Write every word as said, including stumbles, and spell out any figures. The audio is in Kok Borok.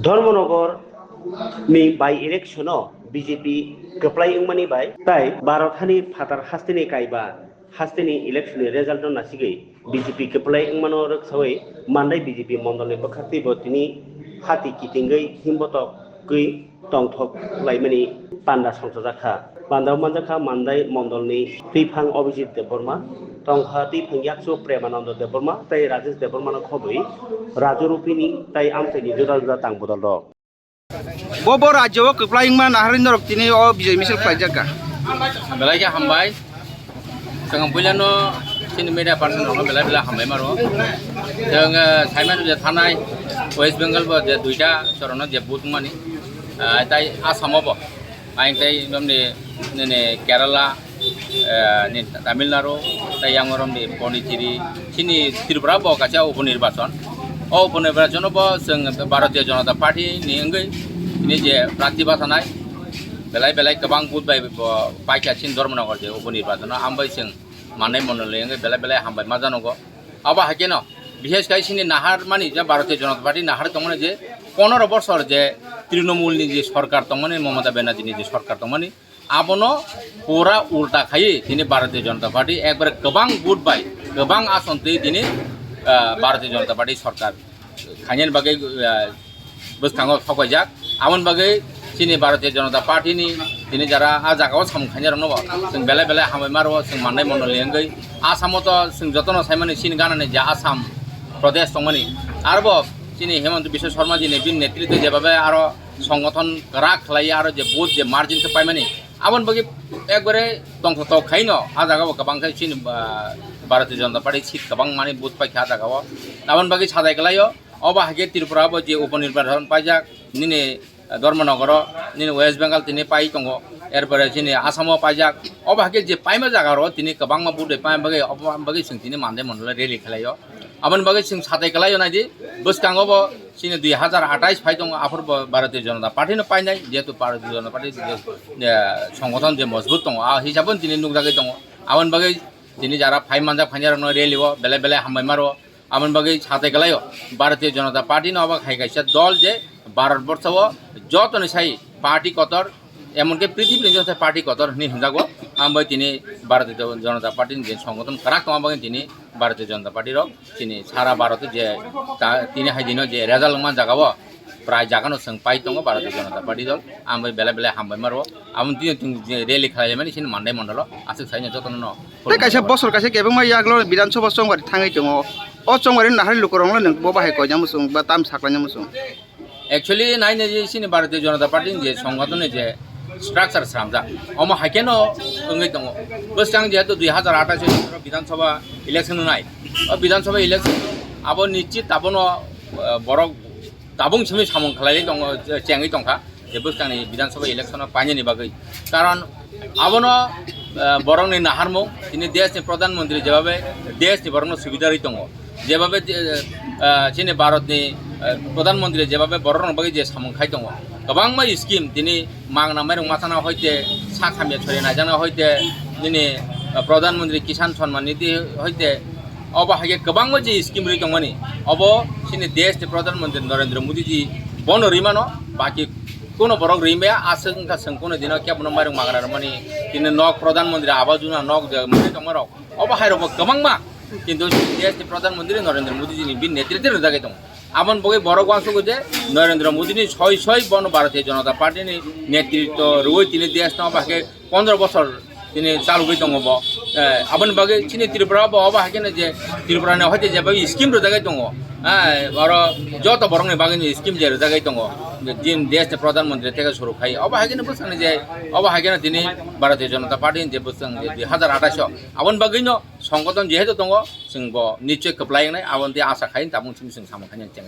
Dharmanagar ni by election o B J P kwplai wngmani bai tai Bharat hani phatar hasteni kaiba hasteni election ni result no nasigwi B J P kwplai wngmano rwksawi Mandai B J P mondol ni bwkhaktwi bo tini hati kitingwi himbotok gwi tongthok laimani panda songchajak kha. Panda o manjak kha Mandai mondolni twiphang Abhijit Debbarma, tongkha twiphang yakchu Premananda Debbarma tei Rajesh Debbarmano khobwi Raju Rupini tei amchaini juda juda tang bodolrok. Bo bo rajyo o kwplai wngma naharwi norok tini o bijoi misil khlaijak kha. Belai khe hambai. Chwng puilano chini media person rokno belai belai hambai maro. Chwng, eh, saimano je thanai West Bengal bo je duita chorono je booth wngmani, ah, tai Assam o bo. Ayang tei nomni nini Kerala, eh, ni Tamil Nadu, tei yang romni Pondicherry, chini Tripura bo kaisa upo nirbachon. O upo nirbachon bo chwng Bharatiya Janata Party ni wngwi tini je prarthi bachanai, belai belai kwbang booth bai bo paikha chini Dharmanagar je upo nirbachon, ambai chwng manai monoli wngwi belai belai hambai ma janogo. Abo hai kheno, bishes khai chini nahar mani je Bharatiya Janata Party nahar tongmani je pondro bosor je Trinamool ni je sorkar tongmani, Mamata Banerjee ni je sorkar tongmani, abono pura ulta khaiwi tini Bharatiya Janata Party ekbare kwbang booth bai, kwbang ason twi tini, ah, Bharatiya Janata Party sorkar khainani bagwi, ah, bwskango sokoijak. Aboni bagwi chini Bharatiya Janata Party ni tini jara ah jagao samung khainai rokno bo chwng belai belai hambai maro, chwng mannai mondoli wngwi. Asamo to chwng jotono saimani chini ganani je Assam Pradesh tongmani, arbo chini Himanta Biswa Sarma ji ni bini netritwe jebabe aro songgothon kwrak khlaiwi aro je booth je margin khe paimani, aboni bagwi ekbare tongthotok khaino ah jagao kwbang khe chini, ah, Bharatiya Janata Party seat kwbang mani booth paikha ah jagao. Aboni bagwi sajai kwlaio, obo hai khe Tripura bo je uponirbason paijak nini, ah, Dharmanagar o, nini West Bengal tini pai tongo, erpore chini Assam o paijak, obo hai khe je paima jaga ro tini kwbangma booth bai paima bagwi, obo bagwi chwng tini Mandai mondol o rally khlaio. Aboni bagwi chwng satai kwlaio naidi, bwskango bo chini dui hazar athais phai tongo, aphuru bo Bharatiya Janata Party no painai, jehetu Bharatiya Janata Party je, eh, songgothon je mojbut tongo, ah hisabo tini nukjagwi tongo. Aboni bagwi tini jara phai manjak phainai rokno rally o belai belai hambai maro. Aboni bagwi satai kwlaio, Bharatiya Janata Party no obo hai kaisa dol je Bharat borsho o jotoni sai party kotor, emon khe prithibini jotoni sai party kotor hinwi hwnjago. Ambai tini Bharatiya Janata Party ni je songgothon kwrak tongma bagwi tini Bharatiya Janata Party rok chini sara Bharat o je ta-, tini hai dino je result wngma jaga o prai jaga no chwng pai tongo Bharatiya Janata Party dol. Ambai belai belai hambai maro. Aboni tini chwng je rally khlai mani chini Mandai mondol o aswk sai no jotono no. Tei kaisa bosor kaisa kebengma yagulo Bidhan Sabha chongmani thangwi tongo. O chongmani nahar lukurok no nwng bo bahai koina muchung ba tam saklaina muchung. Actually, nai nai je chini Bharatiya Janata Party ni je songgothon ni je structure swnamjak, omo hai kheno wngwi tongo. Bwskang jehetu dui hazar athais o Bidhan Sabha election wngnai, o Bidhan Sabha election abo nischit abono, eh, borok tabung simi samung khlaiwi tongo, chengwi tongkha je bwskangni Bidhan Sabha election o painani bagwi. Karon abono, eh, borokni naharmung, tini deshni Pradhan Mantri jebabe deshni borokno subida rwi tongo, jebabe, eh, eh, chini Bharatni, eh, Pradhan Mantri jebabe borokno bagwi je samung khai tongo, kwbangma scheme tini mangna mairung machana hoite, sak hamya chori naijana hoite, nini, eh, Pradhan Mantri Kisan Samman Nidhi hoite, obo hai khe kwbangma je scheme rwi tongmani, obo chini deshni Pradhan Mantri Narendra Modi ji bono rwi mano, baki kuno borok rwi maya, aswk wngkha chwng kuno dino kebono mairung magra rwmani, tini nok Pradhan Mantri Awas Yojana nok je manwi tongmarok, obo hai rokbo kwbangma, kintu deshni Pradhan Mantri Narendra Modi ji ni bini netritwe rwjagwi tongo. Aboni bagwi borok uansukgo je Narendra Modi ni soi soi bono Bharatiya Janata Party ni netritwo rwui tini desh no obo hai khe pondro bosor tini chalogwi tongo bo. Eh, aboni bagwi chini Tripura bo obo hai kheno je Tripura ni hoite je bagwi scheme rwjagwi tongo. Eh, oro joto borok ni bagwi ni scheme je rwjagwi tongo. Jin desh ni Pradhan Mantri theke suru khai. Obo hai kheno bwsani je obo hai kheno tini Bharatiya Janata Party ni je bwsang je dui hazar athais o. Aboni bagwi no songgothon jehetu tongo, chwng bo nichoi kwplai wngnai, aboni tei asa khai tabung chini chwng samung khainai chengwi.